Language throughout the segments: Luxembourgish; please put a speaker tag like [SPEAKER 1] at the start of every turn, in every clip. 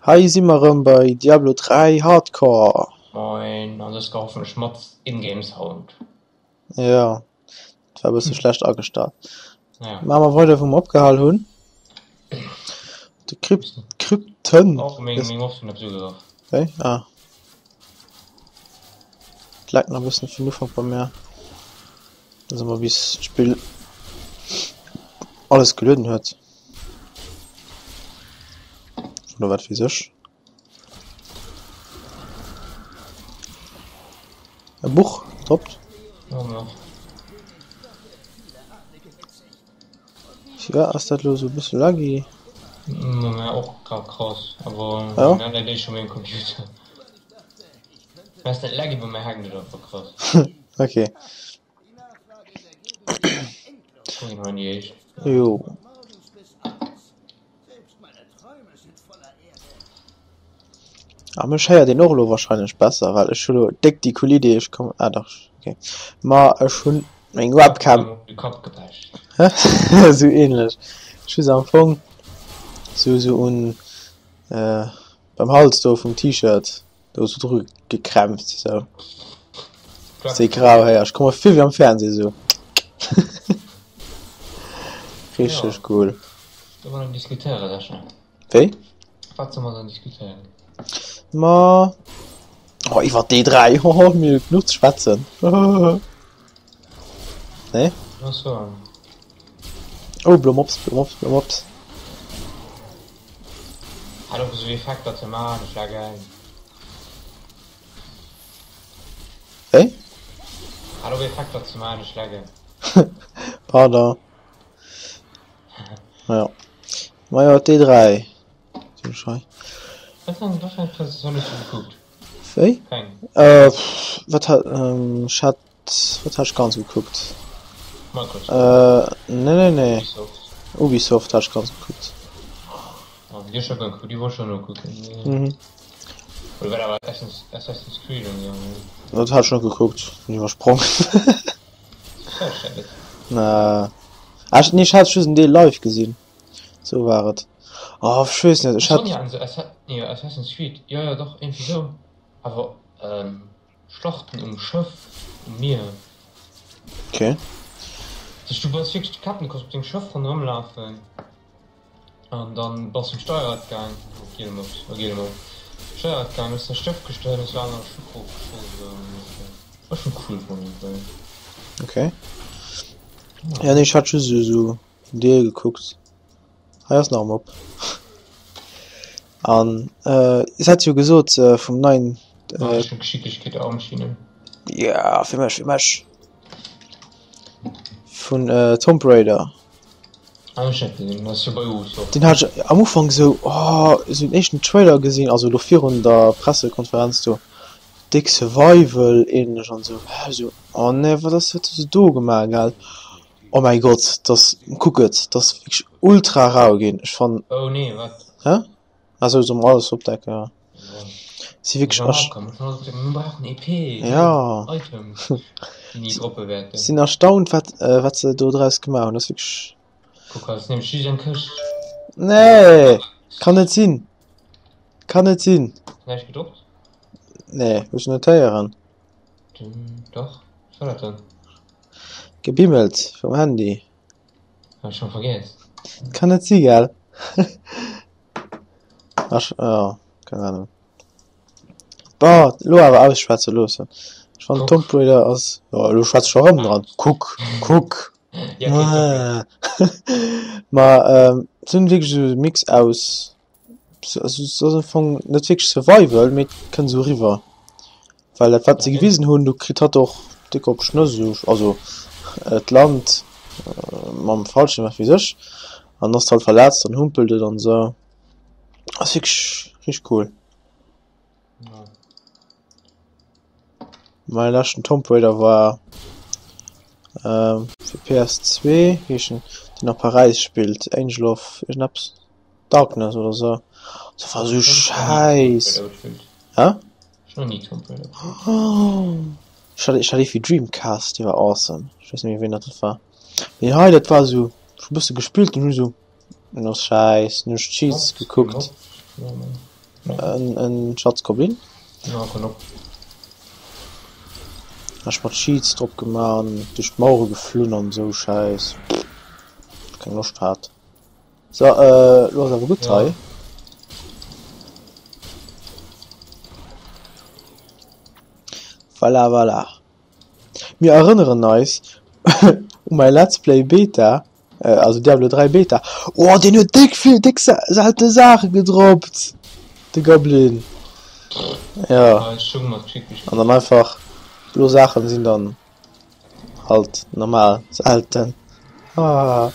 [SPEAKER 1] Hei si mer erëm bei Diablo 3 Hardcore.
[SPEAKER 2] Moin, an dës Kéier hoffentlech mat In-Game Sound.
[SPEAKER 1] Jo, dat war e bësse schlecht agestallt.
[SPEAKER 2] Ja.
[SPEAKER 1] Maache mer weider wou mer opgehal hunn. De Kryp Krypton.
[SPEAKER 2] Oh, meng, meng Waff hunn eppes ugegraff.
[SPEAKER 1] Wéi? Ah. Et leckt nach e bëssen vun Ufank bei mär. Also mol bis d'Spill alles gelueden huet. Oder wat weess ech. E Buch gedroppt. Firwat ass dat elo esou e bësse laggy? Ja. Okay. Jo. A mech héiert een och elo wahrscheinlech besser, well ech hu lo déck déi cool Idee, ech kommen, ah dach, okay, ma ech hunn meng Webcam, sou ähnlech, ech hu se am Fong sou sou un beim Hals do vum T-Shirt do sou dru gekrämpt sou. Déi grau Héier, ech komme vir wéi am Fernseh sou. Richteg
[SPEAKER 2] Ja.
[SPEAKER 1] cool.
[SPEAKER 2] Do war diskutéieren, Sascha.
[SPEAKER 1] Wéi?
[SPEAKER 2] Wat soll man dann diskutéieren?
[SPEAKER 1] Ma oh, iwwer déi 3 hoho, mir hu genuch ze schwätzen. Nee?
[SPEAKER 2] Ach so.
[SPEAKER 1] Oh, blo Mops, blo Mops, blo Mops.
[SPEAKER 2] Hat op esou Effekter ze maachen, ech laggen.
[SPEAKER 1] Wéi?
[SPEAKER 2] Hat op Effekter ze maachen, ech laggen.
[SPEAKER 1] Pardon. Ja. Ma jo, D3. Sinn ech hei.
[SPEAKER 2] Wat eng, wat fir eng Presentatioun hues du gekuckt?
[SPEAKER 1] Wéi?
[SPEAKER 2] Keng.
[SPEAKER 1] Äh, pff, wat hat, ähm, ech hat, wat hat ech ganz gekuckt?
[SPEAKER 2] Microsoft.
[SPEAKER 1] Äh, nee, nee, nee.
[SPEAKER 2] Ubisoft.
[SPEAKER 1] Ubisoft hat ech ganz gekuckt.
[SPEAKER 2] Ah, déi hu ech scho gekuckt, déi wollt ech scho nokucken.
[SPEAKER 1] Mhm.
[SPEAKER 2] Oder war dat awer Assassin's, Assassin's Creed oder sou?
[SPEAKER 1] Dat hat ech net gekuckt, sinn iwwersprong. Na, ah, nee, ech hat just en Deel live gesinn. Sou war et. Oh, ech weess net, ech hat.
[SPEAKER 2] Sonja an so, nee, Assassin's Creed, jo, jo, dach, iergendwéi sou. Awer ähm, Schlachten um Schëff, um Mier.
[SPEAKER 1] Okay.
[SPEAKER 2] Das, du bass wierklech de Captain, du kanns op dengem Schëff ronderëm lafen. An dann bass um Steierrad gaang, oh giele Mops, oh giele Mops, Steierrad gaang, hues däi Stëft gestëmmt, hues aner Schëff ofgeschoss esou. War schon cool fonnt iergendwéi.
[SPEAKER 1] Okay. Ja nee, ech hat just esou esou en Deel gekuckt. Hei ass nach e Mob. An äh, ech hat jo gesot äh, vum neien
[SPEAKER 2] Äh, Richtung Geschicklichkeet Armschienen.
[SPEAKER 1] Ja, fir mech, fir mech. Vun äh, Tomb Raider.
[SPEAKER 2] Ah, ech hat gesinn, das ist jo bei Ubisoft.
[SPEAKER 1] Den hat ech am Ufank sou, oh, sou den éischten Trailer gesinn, also lo virun der Pressekonferenz do, déck Survival ähnlech an sou, hä, sou, oh nee, wat ass, wat hu se do gemaach, gell? Oh mäi Gott, das, kuck et, das wierklech ultra rau ginn, ech fannen.
[SPEAKER 2] Oh nee, wat?
[SPEAKER 1] Hä? Also soll mer alles opdecken, ja. Si wierklech erst ja sinn erstaunt wat wat se do draus gemaach hunn. Ass wierklech Nee, kann net sinn. Kann net sinn. Nee, hues du net héieren? Gebimmelt vum Handy. Kann net si gell? Ach, ja, keine Ahnung. Bah, lo awer ausschwätze loossen. Ech fannen Tomb Raider ass, jo elo schwätz ech scho rëm dran. Kuck, kuck.
[SPEAKER 2] Ja, okay,
[SPEAKER 1] Ma ähm, et sinn wierklech esou e Mix aus, also et ass am Fong net wierklech Survival, mee et kënnt esou eriwwer. Well dat wat se gewisen hunn, do kritt hatt och déck op d'Schnëss, esou, also et lant mam Fallschierm, wat weess ech, an ass halt verletzt an humpelt et an esou. Ass wierklech richteg cool. Mäi leschten Tomb Raider war fir PS2, heescht en, deen a Paräis spillt, Angel of iergendeppes, Darkness oder sou. Dat war sou schäiss. Hä? Ech hat ech hat ee fir Dreamcast, dee war awesome. Ech weess net méi wéi dat war. Mee hei dat war sou, ech hu bësse gespillt an hu sou, en ass schäiss, dann hu ech Cheats gekuckt. En Schatzgoblin.
[SPEAKER 2] Ja, kann op.
[SPEAKER 1] Ech mat Cheats drop gemaach an duerch d'Mauere geflunn an esou Schäiss. Keng Loscht hat. So, äh, lo ass awer gutt hei.
[SPEAKER 2] Ja.
[SPEAKER 1] Voilà, voilà. Mir erënneren eis u mäi Let's Play Beta, also Diablo 3 Beta. Oh, deen huet déck vill, déck selte Saache gedroppt, de Goblin. Ja. An dann einfach blo Saachen sinn dann halt normal selten. Ah.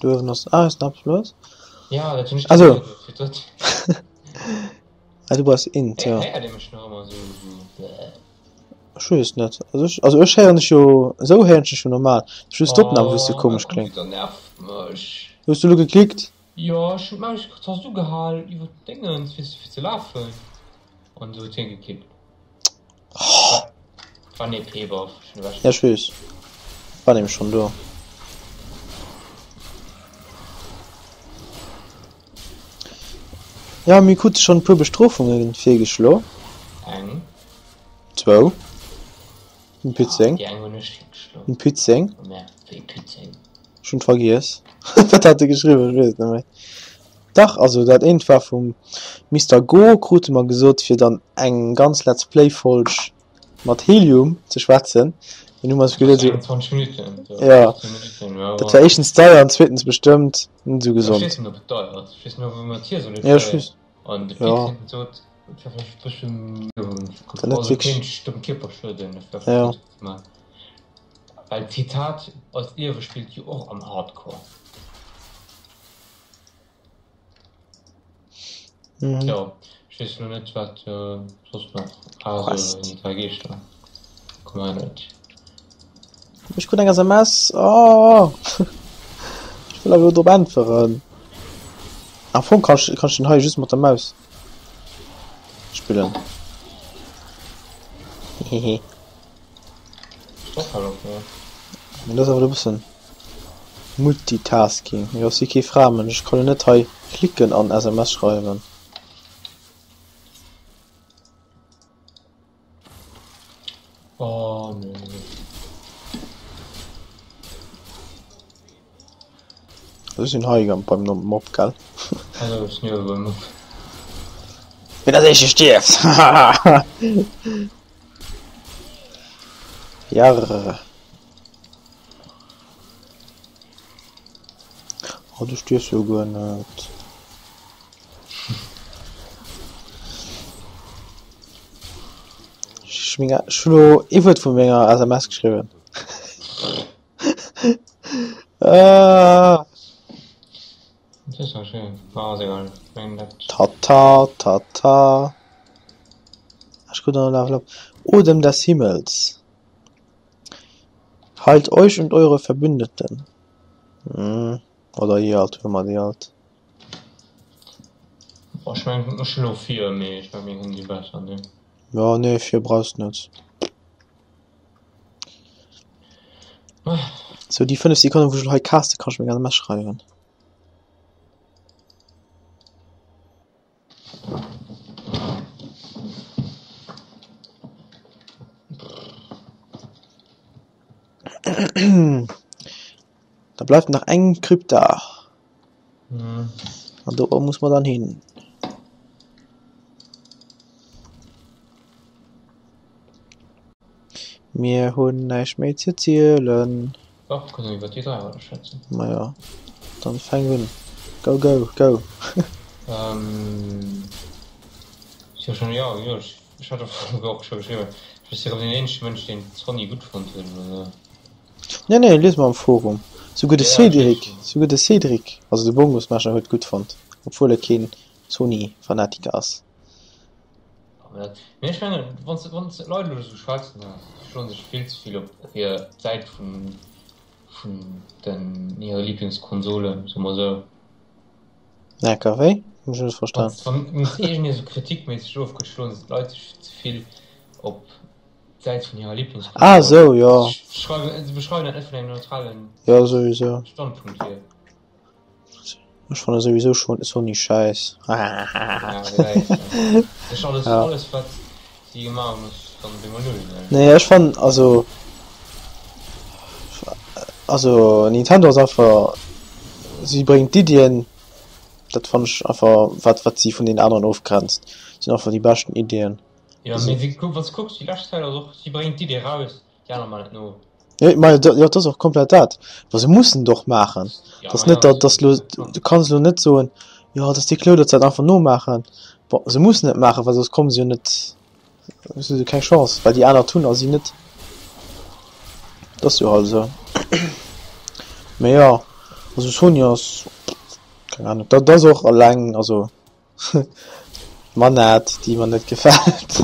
[SPEAKER 1] Do uewen ass, ah, ist nach los?
[SPEAKER 2] Ja, dat hunn ech
[SPEAKER 1] Also.
[SPEAKER 2] dir fir d'drëtt.
[SPEAKER 1] Ah, du bass int, ja.
[SPEAKER 2] Héiert Dir mech nach ëmmer esou, esou bäh?
[SPEAKER 1] Ech weess net. Also ech, also ech héieren dech jo, esou héieren ech dech jo normal. Just d'Opnam, wou s du
[SPEAKER 2] Oh, mäi
[SPEAKER 1] komesch kléngt.
[SPEAKER 2] Computer nervt mech.
[SPEAKER 1] Hues du elo geklickt?
[SPEAKER 2] Jo, ech hunn d'Maustaste ugehal iwwer d'Déngens fir fir ze lafen an du huet hien geklickt. War en EP-Buff, ech hunn ewech.
[SPEAKER 1] Ja, ech weess. War nämlech schonn do. Ja, mir krute schonn e puer Bestrofunge virgeschlo.
[SPEAKER 2] Eng.
[SPEAKER 1] Zwou. Um Pützeng.
[SPEAKER 2] Déi eng hunn ech virgeschloen.
[SPEAKER 1] Um Pützeng.
[SPEAKER 2] Mä wéi Pützeng?
[SPEAKER 1] Ech hunn vergiess. Wat hat e geschriwwen? Ech weess et net méi. Dach, also dat eent war vum Mister Go, krute mer gesot, fir dann eng ganz Let's Play Folg mat Helium ze schwätzen. Dunn hu mer eis geduet, esou,
[SPEAKER 2] 21 Minuten, so
[SPEAKER 1] ja,
[SPEAKER 2] 15 Minuten, ja,
[SPEAKER 1] dat war éischtens deier an zweetens bestëmmt net esou
[SPEAKER 2] Ja, ech
[SPEAKER 1] gesond.
[SPEAKER 2] weess net, ob et deier ass. Ech weess net, wou mer d'hier solle
[SPEAKER 1] Ja, ech
[SPEAKER 2] kréien.
[SPEAKER 1] weess,
[SPEAKER 2] An de
[SPEAKER 1] ja.
[SPEAKER 2] Pit sot, et wär vläicht e bësse méi,
[SPEAKER 1] War net
[SPEAKER 2] also
[SPEAKER 1] wierklech,
[SPEAKER 2] kéint ech dem Kierper schueden, dat wär
[SPEAKER 1] ja.
[SPEAKER 2] vläicht net optimal. Well Zitat, eist Liewe spillt jo och am Hardcore.
[SPEAKER 1] Mhm.
[SPEAKER 2] Jo, ech weess elo net wat soss nach. Ah so,
[SPEAKER 1] Quest.
[SPEAKER 2] déi 3 Geeschter. Komm hei net.
[SPEAKER 1] Ech krut eng SMS. Oh. Ech wëll awer elo drop äntweren. Am Fong kann ech, kann ech den hei just mat der Maus spillen. Hehehe.
[SPEAKER 2] Stopp halt op, ne?
[SPEAKER 1] Mee dat ass awer e bëssen Multitasking. Jo, ech si kee Framënsch, ech kann jo net hei klicken an SMS schreiwen.
[SPEAKER 2] Oh nee.
[SPEAKER 1] Ech sinn hei beim Mob, gell?
[SPEAKER 2] Also, ech sinn jo beim Mob.
[SPEAKER 1] Wien als éischte stierft! Jarr. Oh, du stierfs jo guer net. Ech meng, ech hunn elo ee Wuert vu menger SMS geschriwwen. Ah.
[SPEAKER 2] Dat ass schéin. Ah, ass egal. Ech mengen dat.
[SPEAKER 1] Tata, tata. Ech krut nach e Level up. Odem des Himmels. Heilt euch und eure Verbündeten. Hm. Oder déi alt, huele mer déi alt.
[SPEAKER 2] Boah, ech mengen ech hunn elo 4, mee ech mengen mir hunn déi besser, ne?
[SPEAKER 1] Ja, nee, 4 brauchs net. Sou, déi 5 Sekonnen, wou ech elo hei caste, kann ech meng SMS schreiwen. Da bleift nach eng Krypta. An do muss mer dann hin. Mir hunn näischt méi ze zielen.
[SPEAKER 2] Dach, kënnen iwwer déi 3 weider schwätzen.
[SPEAKER 1] Maja, dann fänk un. Go, go, go!
[SPEAKER 2] Ähm, ech hu schon, jo, jo, ech hat och scho geschriwwen, ech si erëm deen eenzege Mënsch, deen d'Sony gutt fonnt huet oder sou.
[SPEAKER 1] Nee, nee, lies mol am Forum. Souguer de
[SPEAKER 2] Ja,
[SPEAKER 1] Cédric,
[SPEAKER 2] ech
[SPEAKER 1] souguer de Cédric, also de Bongosmasher huet gutt fonnt, obwuel e keen Sony-Fanatiker ass.
[SPEAKER 2] Mee ech mengen, wann s wann s d'Leit elo esou schwätzen, da schloen sech vill ze vill op hir d'Säit vun vun den hire Lieblingskonsolen, soe mer esou.
[SPEAKER 1] Lecker, wéi? Hunn ech net verstan.
[SPEAKER 2] Wann wann s iergendee sou kritikméisseg ofgëtt, schloen d'Leit sech ze vill op. D'Säit vun hirer Lieblingskonsole.
[SPEAKER 1] Ah esou, jo.
[SPEAKER 2] Si schreiwen, si beschreiwen dat net vun engem neutralen
[SPEAKER 1] Jo, souwisou.
[SPEAKER 2] Standpunkt hier.
[SPEAKER 1] Ech fanne souwisou schon Sony schäiss.
[SPEAKER 2] Ja, gesäis de. Ech alles,
[SPEAKER 1] Ja.
[SPEAKER 2] alles wat si gemaach hunn ass dann op eemol null, ne?
[SPEAKER 1] Nee, ech fannen, also, also Nintendo ass einfach, si bréngt d'Iddien, dat fannen ech einfach wat wat si vun den aneren ofgrenzt, sinn einfach déi beschten Iddien.
[SPEAKER 2] Jo, mee si, wann s de kucks, déi lescht Zäit ass och, si bréngen d'Idee raus, déi aner man et no.
[SPEAKER 1] Jo, ma jo, dat ass och komplett dat. Wa se mussen et och maachen.
[SPEAKER 2] Ja,
[SPEAKER 1] Dat ass
[SPEAKER 2] ma
[SPEAKER 1] net,
[SPEAKER 2] ja,
[SPEAKER 1] datt datt lo, du kanns elo net soen, jo, dat ass déi Cloud, datt se dat einfach nomaachen. Bon, se mussen et maachen, well soss komme se jo net, soss hu se keng Chance, well déi aner et hunn a si net. Dat ass jo halt esou. Mee jo, also Sony ass, keng Ahnung, dat ass och eleng, also D'Manat déi mer net gefält.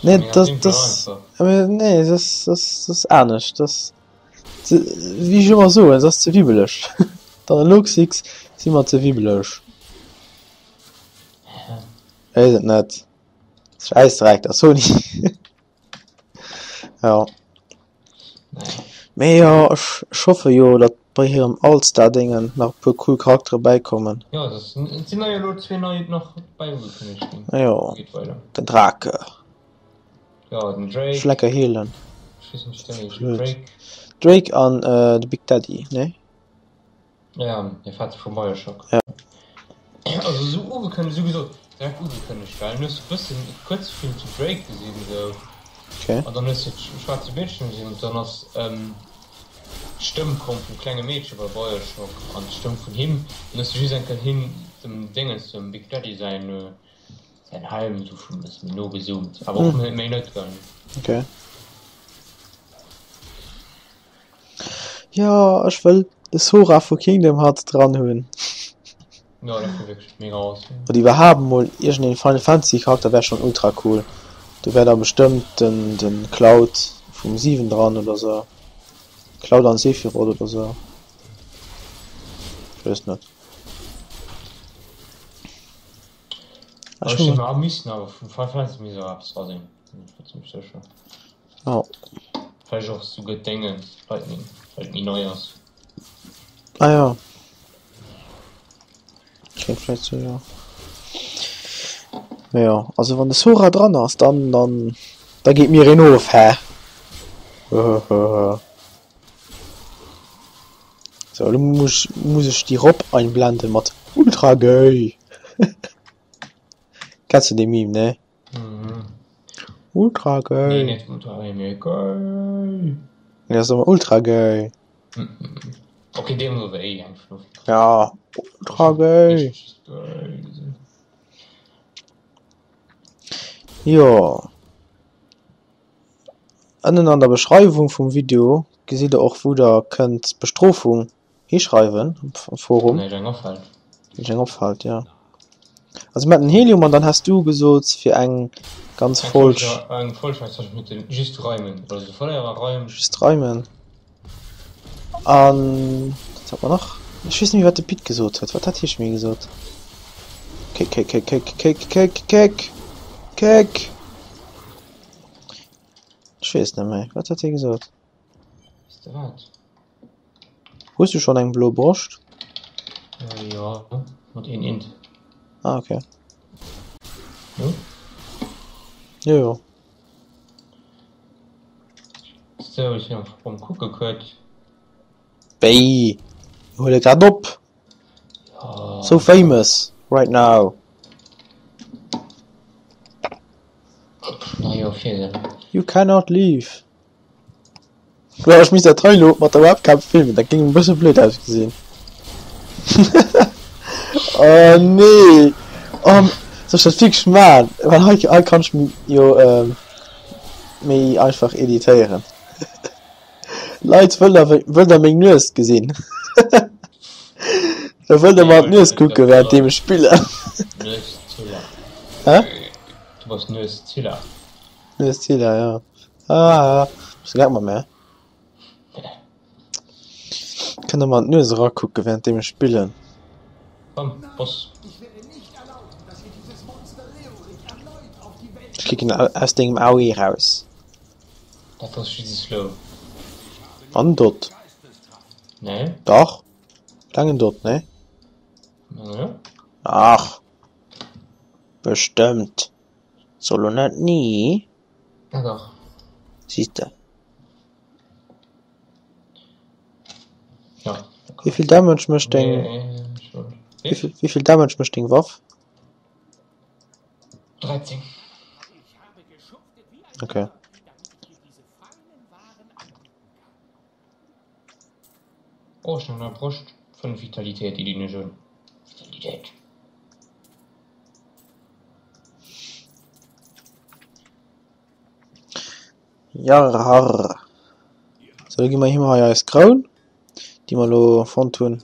[SPEAKER 1] Nee dat dat nee dat ass anescht dat wéi ech ëmmer soen dat ass ze wibbeleg. D'Analogsticks si mer ze wibbeleg. Weess et net. Schäissdreck der Sony. Jo. Mee jo, ech hoffe jo, datt bei hirem All-Star-Déngen nach e puer cool Charaktere bäikommen.
[SPEAKER 2] Jo, et sinn der jo elo zwee nei nach bäi ugekënnegt ginn.
[SPEAKER 1] Jo, den Drake.
[SPEAKER 2] Jo, den Drake.
[SPEAKER 1] Schlecker heelen.
[SPEAKER 2] Ech weess net, wéi den heescht. Drake.
[SPEAKER 1] Drake an de Big Daddy, nee?
[SPEAKER 2] Ja, der Vater vum Bioshock.
[SPEAKER 1] Ja.
[SPEAKER 2] Also sou ugekënnegt, sou gesot, direkt ugekënnegt, well dann hues du bëssen e kuerze Film zu Drake gesinn esou.
[SPEAKER 1] Okay.
[SPEAKER 2] An dann hues du de schwaarze Bildschirm gesinn an dann ass d'Stëmm komm vum klenge Meedche bei Bioshock an d'Stëmm vun him. Dann hues du just eng Kéier him, dem Déngens, dem Big Daddy säin säin Helm esou vun e bësse méi no gezoomt, awer och méi net gell.
[SPEAKER 1] Okay. Jo, ech wëll de Sora vu Kingdom Hearts dran hunn.
[SPEAKER 2] Jo, dat wier wierklech mega awesome.
[SPEAKER 1] Oder iwwerhaapt mol iergendeen Final Fantasy Charakter wär schon ultra cool. Do wär da bestëmmt den den Cloud vum 7 dran oder sou. Cloud an Sephiroth oder sou. Ech weess net.
[SPEAKER 2] Ech hunn awer missen awer vum Final Fantasy misst awer eppes dra sinn, sinn ech mer zimmlech sécher.
[SPEAKER 1] Jo.
[SPEAKER 2] Vläicht och souguer d'Déngen, Lightning, well et méi nei ass.
[SPEAKER 1] Ah jo. Kéint vläicht sinn, jo. Mee jo, also wann de Sora dran ass, dann, dann, da geet mir een of, hä? Sou, elo muss, muss ech déi Robb einblenden mat Ultra gay. Kenns du dee Meme, ne?
[SPEAKER 2] Mhm.
[SPEAKER 1] Ultra gay.
[SPEAKER 2] Nee, net ultra gay, mee gay.
[SPEAKER 1] Nee, ass ëmmer ultra gay.
[SPEAKER 2] Mhm. Okay, deem ass eh eng vun
[SPEAKER 1] Ja, ultra gay. Jo. Ënnen an der Beschreiwung vum Video gesitt der och wou der kënnt d'Bestrofung hischreiwen am Forum.
[SPEAKER 2] Wann iech eng afält.
[SPEAKER 1] Wann iech eng opfält, jo. Also mir haten Helium an dann has du gesot fir eng ganz Folg.
[SPEAKER 2] Eng Folg war zum Beispill mit just Reimen, also de Verléierer reimt.
[SPEAKER 1] Just Reimen. An wat hat mer nach? Ech weess net méi wat de Pit gesot huet. Wat hat hie scho méi gesot? Kéck kéck kéck kéck kéck kéck kéck kéck. Ech weess net méi. Wat hat hie gesot?
[SPEAKER 2] Weess de wat?
[SPEAKER 1] Hues du schon eng blo Broscht?
[SPEAKER 2] Äh, jo, mat een Int.
[SPEAKER 1] Ah, okay.
[SPEAKER 2] Jo?
[SPEAKER 1] Jo, jo.
[SPEAKER 2] So, ech sinn am kucke kuerz.
[SPEAKER 1] Béi, mir huele grad op.
[SPEAKER 2] Ja.
[SPEAKER 1] So famous right now.
[SPEAKER 2] Na jo, fir.
[SPEAKER 1] You cannot leave. Well ech misst dat hei lo mat der Webcam filmen, dat géing e bësse blöd ausgesinn. Oh nee! Oh, soll ech dat wierklech man? Well hei, hei kann ech jo méi einfach editéieren. Leit, wëllt der, wëllt der meng Nues gesinn? Wëllt der mer an d'Nues kucken, während ech spillen?
[SPEAKER 2] Nueszilla.
[SPEAKER 1] Hä?
[SPEAKER 2] Du bass Nueszilla.
[SPEAKER 1] Nueszilla, jo. Ah, bist du grad mat mär? Kënnt der mer an d'Nues erakucken, während ech spillen?
[SPEAKER 2] Komm, Boss.
[SPEAKER 1] Ech. kicken aus dengem AOE raus.
[SPEAKER 2] Dat ass just e Slow.
[SPEAKER 1] An Dot.
[SPEAKER 2] Nee.
[SPEAKER 1] Dach. Klengen Dot, nee?
[SPEAKER 2] Nee.
[SPEAKER 1] Ach. Bestëmmt. So lo net nee.
[SPEAKER 2] Ja dach.
[SPEAKER 1] Siehst de.
[SPEAKER 2] Ja.
[SPEAKER 1] Wéi vill Damage mécht deng.
[SPEAKER 2] Nee,
[SPEAKER 1] Wéi vill, wéi vill Damage mécht deng Waff?
[SPEAKER 2] 13.
[SPEAKER 1] Okay.
[SPEAKER 2] Oh, ech hunn an der Broscht 5 Vitalitéit, déi dinn ech un. Vitalitéit.
[SPEAKER 1] Jarrharr. Sou, da gi mer him hei eis Kroun, déi mer elo fonnt hunn.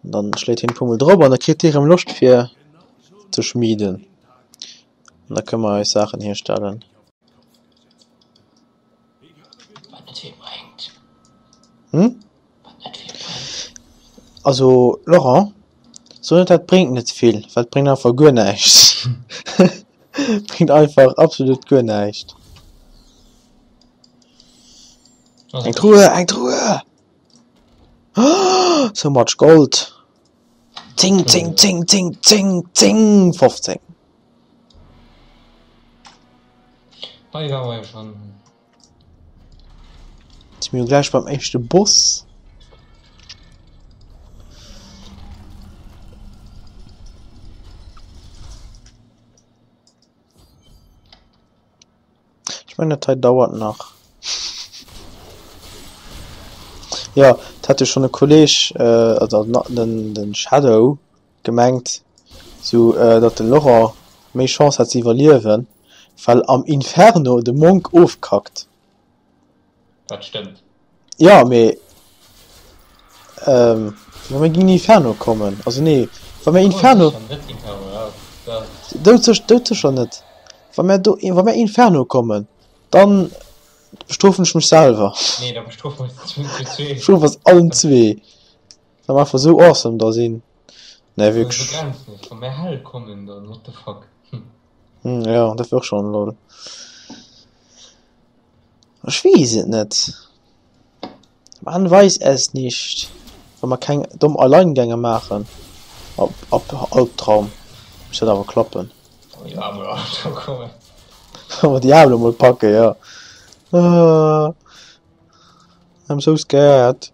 [SPEAKER 1] An dann schléit hien e puermol drop an da kritt hie rëm Loscht fir ze schmieden. An da kënne mer eis Saachen hierstellen.
[SPEAKER 2] Wat net vill bréngt.
[SPEAKER 1] Hm?
[SPEAKER 2] Wat net vill bréngt.
[SPEAKER 1] Also, Laurent, so net dat bréngt net vill, well et bréngt einfach guer näischt. Bréngt einfach absolut guer näischt. Eng Truhe, eng Truhe! So much gold! 10, 10, 10, 10, 10, 10, 15.
[SPEAKER 2] Hei ware mer jo schonn.
[SPEAKER 1] Si mir jo gläich beim éischte Boss. Ech mengen dat hei dauert nach. Jo, et hat jo schonn e Kolleg, also den den Shadow gemengt, sou datt de Laurent méi Chance hätt ze iwwerliewen, well am Inferno de Monk ofkackt.
[SPEAKER 2] Dat stëmmt.
[SPEAKER 1] Jo, mee wa mir géingen Inferno kommen, also nee, wa mir Inferno. Doudsécher net. Wa mir do, wa mir Inferno kommen, dann bestrofen ech mech selwer.
[SPEAKER 2] Nee, da bestrofen wir eis zu zwee.
[SPEAKER 1] Bestrofen eis allen zwee. Well mer einfach sou awesome da sinn. Nee, wierklech.
[SPEAKER 2] Begrenzt net. Wa mir Hell kommen, dann what the fuck.
[SPEAKER 1] Hm, ja, dat wär och schon lol. Ech weess et net. Man weiß es nicht. Wa mer keng domm Alleingänge maachen. Ab, ab Albtraum muss dat awer klappen.
[SPEAKER 2] Wa mer Diablo Albtraum kommen.
[SPEAKER 1] Wa mer Diablo mol packen, ja. Ah, I'm so scared.